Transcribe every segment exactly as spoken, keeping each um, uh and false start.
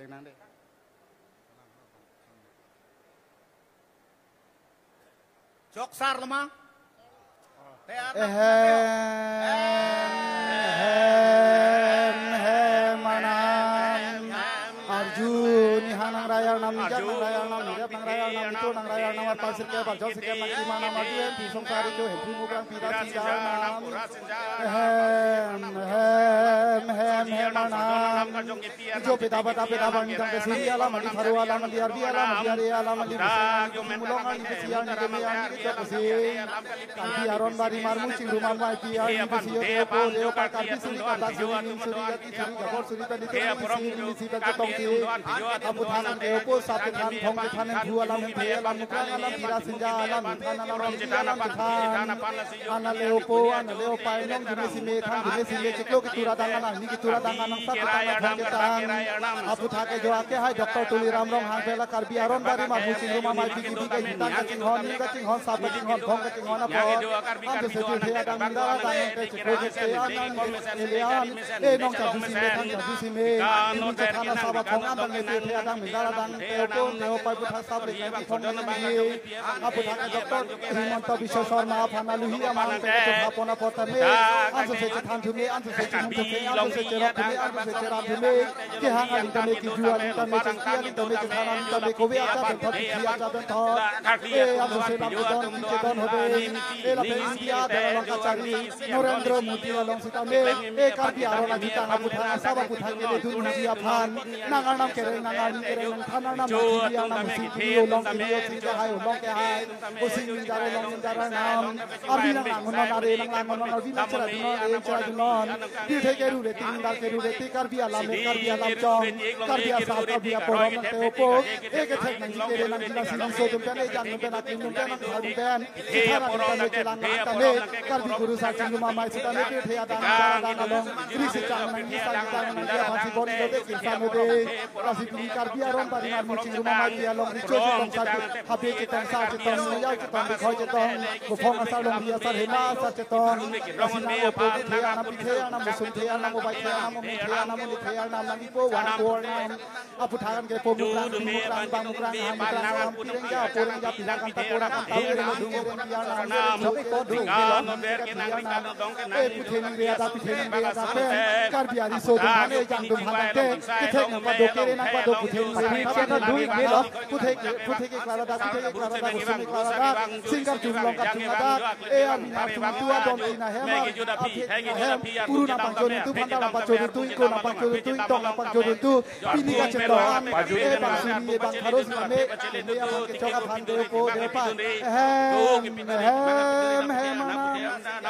Tenang deh. Jok sar lama. Te arnam. Ehem, ehem, ehem, manam. Arju, niha nang rayar nam, nijak nang rayar nam, nijak nang rayar nam, nitur nang rayar nam, arpal sirkep, arjok sirkep, nang kima nam, arju, em, pisong sari jo, hem, pumukrang, pira, sija nam. Ehem, ehem, ehem, ehem, manam. Ijo peta peta peta bang nidang kesi alam ali, Tharo alam ali, Karbi alam ali, Ari alam ali, Bisi alam ali, Mulong ali, Bisi alam ali, Keme alam ali, Kejok kesi. Karbi aron bari marmu chingrum amai pi alam ali, Bisi yo deo po deo pa Karbi suri, Kardak suri, ning suri, gati suri, gabor suri, pandit suri, isi, isi, pen chetong si. Aphuthak an ke opo, sap chethan, thong chethan, hemphu alam, hemphe alam, mukrang alam, pira sinja alam, than alam, pidi alam, chethan. An ale opo, an ale opai, nong jume sime than, jume sime chiklo ketur adang anang, ni ketur adang anang, sap chethan, thong chethan. Aphuthak ke jo ake hai Doctor Tuliram Ronghang pela Karbi aron bari marmu chingrum amai pi kibi kejutang kachinghon, ni kachinghon, sap kachinghon, thong kachinghon apot. An jo se pirthe adang mindar adang te chiklo kete anang, ele an, e nong charju sime than charju sime. Ni chethan asap athong an bang te pirthe adang mindar adang te opo, te opai aphuthak sap le kai thong le ye. Aphuthak ke Doctor Himanta Biswa Sarma aphan aluhi amang te chepha pon apot tame. An jo se chethan thume, an jo se chethan thume, an jo se cherok thume, an jo se cheram thume. Kehang aling tame, keju aling tame, chengki aling tame, chethan aling tame, kove acha pen thot, kithi acha pen thot. E, an jo se lam chedon, ki chedon hode. E, lapen India adar along kachari Narendra Modi along sitame, e, Karbi aron ajutang aphuthak, asap aphuthak keledun Modi aphan. Nang arnam kereng, nang arni kereng, nang than arnam, nang kiri arnam, usi kiri, ulong kiri, usi kehai, ulong kehai. Usi ningdar, ulong ningdar arnam. Arvi nang langun non, are nang langun non, arvi nang chera dun non, are chera dun non. Pirthe keru reti, ningdar keru reti, Karbi alam le, Karbi alam chong, Karbi asap, Karbi aporom nang te opo. E kethek nangji kere nangji, nasi niso atum pen, ejang atum pen, akim atum pen, nang thar atum pen. Kethar atum pen, chelang atum pen, Karbi kurusar chingrum amai sitame pirthe adang, adang, adang along. Risi chang nangji, sang chang nangji aphansi bor-i lote, kirsan lote. Lasi pini Karbi aron bari marmu chingrum amai pi along, richo chetong, sar habe chetong, sar chetong, moyal chetong, bikhoi chetong, muphong asar, longri asar, hema asar chetong. Lasi nang opo kethe arnam, pithe arnam, musun the arnam, obai the arnam, omi the arnam, oni the arnam, nang ipo vangpo arnam. Aphuthak an ke po mukrang, pi mukrang, bang mukrang, ha mukrang, alam pirengja, porengja, pirang kanta, porang kanta, ere lo dung, ere lo dung, ere lo dung, ere lo dung, ere lo dung, ere lo dung. E puthe ningri adak, puthe ningri adak pen, Karbi ariso atum aphan, ejang atum aphan tangte, kethek nangpado, kere nangpado, puthe ningri adak pen, dung, ere lo, puthe ke, puthe ke klara dak, puthe ke klara dak, usum ke klara dak, singkar jun long kar jun adak, e arni nang tum tua don tina hem, aphe tina hem, puru nangpangchor tu, phanta nangpangchor tu, ingko nangpangchor tu, ingtong nangpangchor tu, pini kachetong an, e bang suri, e bang Tharo sitame, e aphan kechok aphan deo po, deo pa. Ehem, ehem, ehem, manam.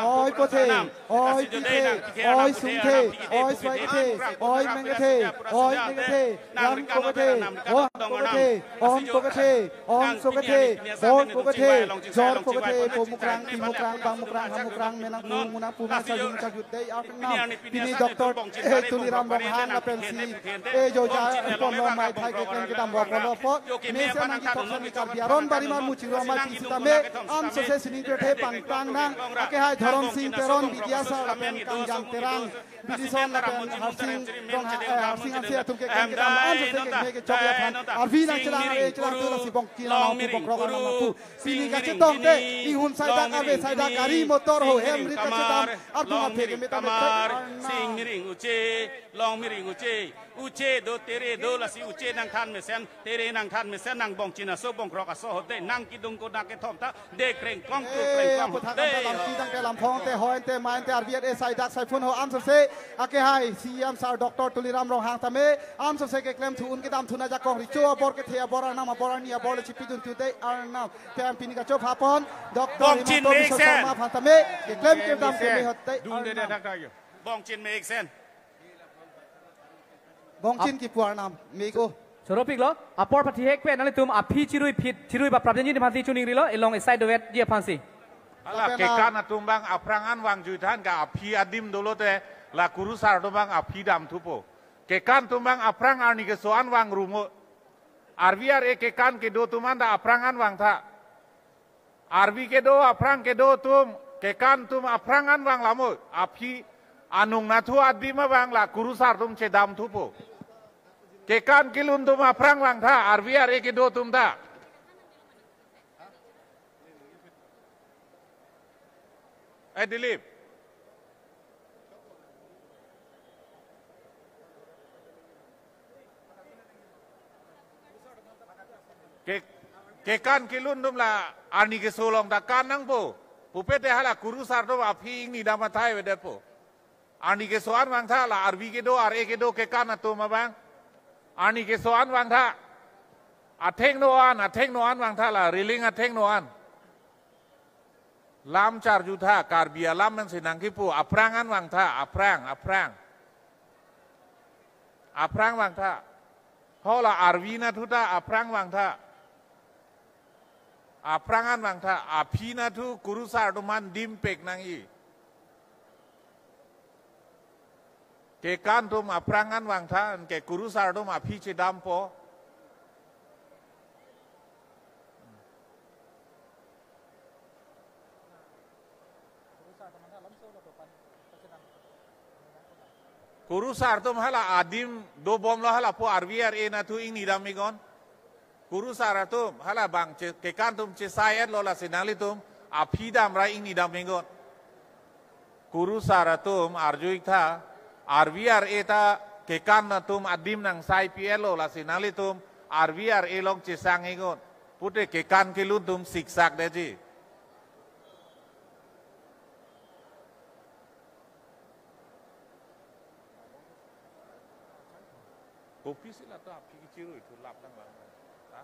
Oi pothe, oi pithe, oi sungthe, oi swaithe, oi mengthe, oi mengthe, lam kokethe, oh kokethe, om kokethe, om sokethe, bor kokethe, jor kokethe, po mukrang, pi mukrang, bang mukrang, ha mukrang, menang pu, munang pu, mesa jung chajut dei, arnam. Pini Doctor, eh, Tuliram Ronghang lapen si, eh, joja, eh, ponlo mai thai keklem kedam ro ponlo po. Mesen nangji thok sani Karbi aron bari marmu chingrum amai pi sitame, an sose sining pirthe pangtang nang, ake hai Dhorom Sing Teron, Bidyasar lapen Kangjang Terang, Bidison lapen Harsing Rong, eh, Harsing Hanse atum keklem kedam, an sose kekme kechok aphan, arvi nang chelang, eh, chelang tu lasi bongki nang pu, bongkrok nang pu. Pini kachetong te, inghun saidak, ave saidak, gari motor ho, hem rit kachedam, ardung aphe keme tame, Kamar, arnam. Sing miring uche, long miring uche, uche do tere do lasi uche nangthan mesen, tere nangthan mesen, nang bongchin aso, bongkrok aso hote, nang kidung ko nang kethom ta, de kreng kong tu kreng kong hote. Eh, aphuthak an ta lam kidang te lam phong te, hoi te, mai te, arvi at e saidak saifun ho an sose, ake hai, C E M sir Doctor Tuliram Ronghang tame, an sose keklem thu un kedam thu na jakong richo abor kethe abor arnam abor arni abor le chipidun tu dei arnam. Pen pini kachopha pon, Doctor Bongchin Himanta Biswa Meksen. Sarma aphan tame, keklem kedam keme hote. Dung de de arnam. Dak dak yo. Bongchin mesen. Bongchin kipu arnam, meko. Choropiklo, apor pathihek pen nanglitum aphi chirui phit, chirui ba prapjin ji aphansi chuning rilo, elong esai dovet ji aphansi. Hala, lapen kekan atum bang aphrang an vang juithan ka aphi adim dolo te, la kurusar atum bang aphi dam thupo. Kekan atum bang aphrang arni keso an vang rumo. Arvi ar e kekan kedo atum an ta aphrang an vang tha. Arvi kedo, aphrang kedo atum, kekan atum aphrang an vang lamo, aphi anung nathu adim abang la kurusar atum chedam thupo. Kekan kelun atum aphrang vangtha, arvi ar-e kedo atum ta. Eh, Dilip. Ke, kekan kelun atum la arni keso along ta kan nangpo. Pupe te hala kurusar atum aphi ingni dam athai avedetpo. Arni keso an vangtha la arvi kedo, ar-e kedo kekan atum abang. Arni keso an vangtha. Athengno an, athengno an vangtha la, railing athengno an. Lam charjutha, Karbi alam pensi nangkipu, aphrang an vangtha, aphrang, aphrang. Aphrang vangtha. Hala arvi nathu ta aphrang vangtha. Aphrang an vangtha, aphi nathu kurusar atum aphan dimpek nangji. Kekan atum aphrang an vangtha, ke kurusar atum aphi chedampo. Kurusar atum hala adim dobomlo, halapu arvi ar-e nathu ingni dam iknon. Kurusar atum hala bang che, kekan atum chesai-etlo, lasi nanglitum aphi damra ingni dam iknon. Kurusar atum arju-iktha, arvi ar-e ta kekan atum adim nangsai pi-etlo, lasi nanglitum arvi ar-e along chesang iknon. Pute kekan kelun atum siksak detji. Kopisi la ta aphi kechirui thu lap dang lang. Ha?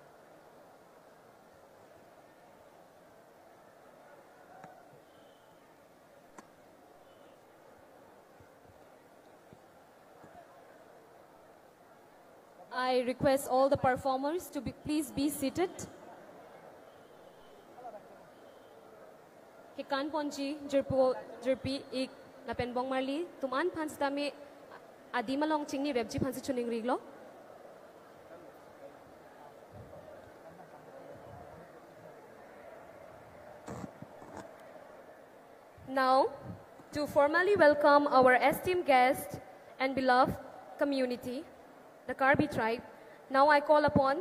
I request all the performers to be, please be seated. Kekan ponji, jirpo, jirpi-ik, lapen bongmarli atum an aphan sitame adim along chingnirepji aphansi choningrilo. Now, to formally welcome our esteemed guest and beloved community, the Karbi tribe, now I call upon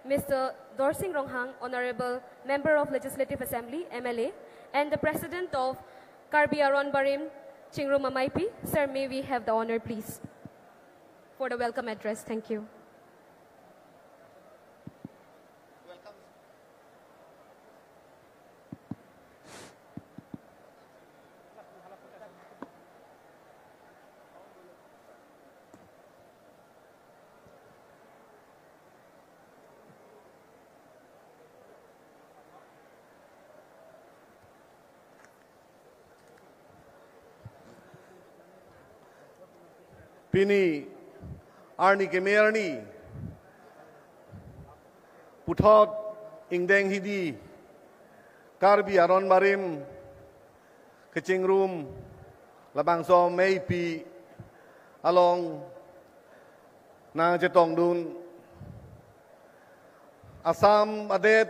Mister Dorsing Ronghang, Honorable Member of Legislative Assembly, M L A, and the President of Karbi Aron Barim Chingrum Ameipi. Sir, may we have the honor, please, for the welcome address. Thank you. Pini arni keme arni puthot ingdeng hidi Karbi Aron Barim kachingrum labangso ameipi along nangchetongdun Assam adet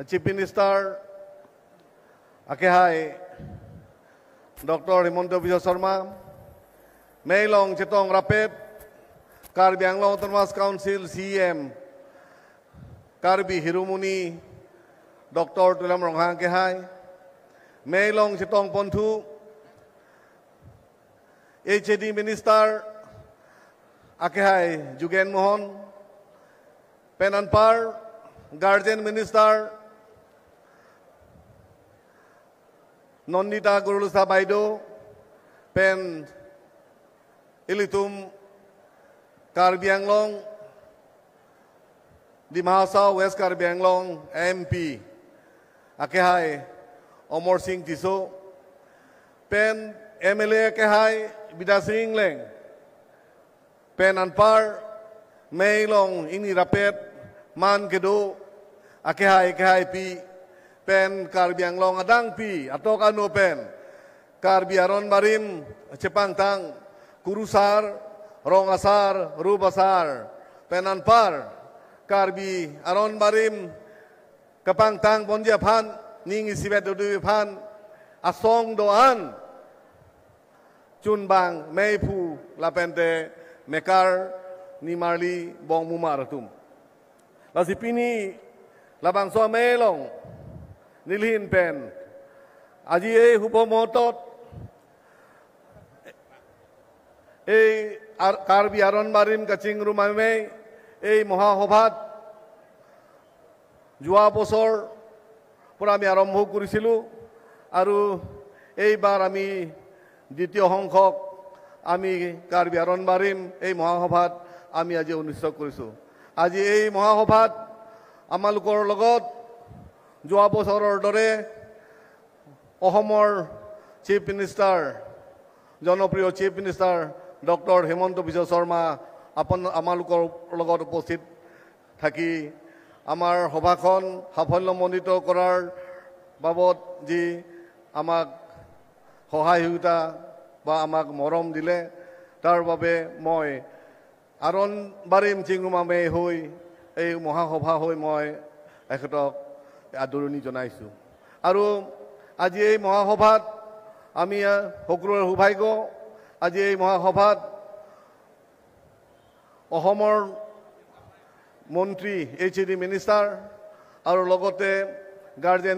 Chief Minister akehai Doctor Himanta Biswa Sarma, mei along chetong rapet Karbi Anglong Autonomous Council C E M Karbi Hiromoni Doctor Tuliram Ronghang akehai, mei along chetong ponthu H A D Minister akehai Jugen Mohan, pen anpar Guardian Minister Nandita Gorlosa Baideo, pen ilitum Karbi Anglong, Dima Hasao West Karbi Anglong M P akehai Amarsing Tisso, pen M L A akehai Bidya Sing Engleng, pen anpar mei along ingni rapet man kedo akehai akehaipi, pen Karbi Anglong adangpi atok ano pen Karbi Aron Barim chepangtang kurusar, rong asar, rup asar, pen anpar Karbi Aron Barim kapangtang ponji aphan, ning isivet dodun aphan asong do-an chunbang meiphu lapente Mekar nimarli bongmumar atum. Lasi pini labangso amei along nelihin pen aji ei hubo motot ei Ar- Karbi Aron Barim Kachingrum Amei ei Mohasabhat যোৱা বছৰ পৰা আমি আৰম্ভ কৰিছিলোঁ আৰু এইবাৰ আমি দ্বিতীয় সংখ্যক আমি কাৰ্বি আৰণ বাৰিম এই মহাসভাত আমি আজি অনুষ্ঠিত কৰিছোঁ। আজি এই মহাসভাত আমালোকৰ লগত যোৱা বছৰৰ দৰে অসমৰ চিফ মিনিষ্টাৰ, জনপ্ৰিয় চিফ মিনিষ্টাৰ ডক্টৰ হিমন্ত বিশ্ব শৰ্মা আপন আমালোকৰ লগত উপস্থিত থাকি আমাৰ সভাখন সাফল্যমণ্ডিত কৰাৰ বাবদ যি আমাক সহায় সহযোগিতা বা আমাক মৰম দিলে, তাৰ বাবে মই আৰণ বাৰিম চিংগুমামে হৈ এই মহাসভা হৈ মই এখেতক আদৰণি জনাইছোঁ। আৰু আজি এই মহাসভাত আমি, আহ, সকলোৰে সৌভাগ্য, আজি এই মহাসভাত অসমৰ মন্ত্ৰী, এইচ ই ডি মিনিষ্টাৰ আৰু লগতে গাৰ্জেন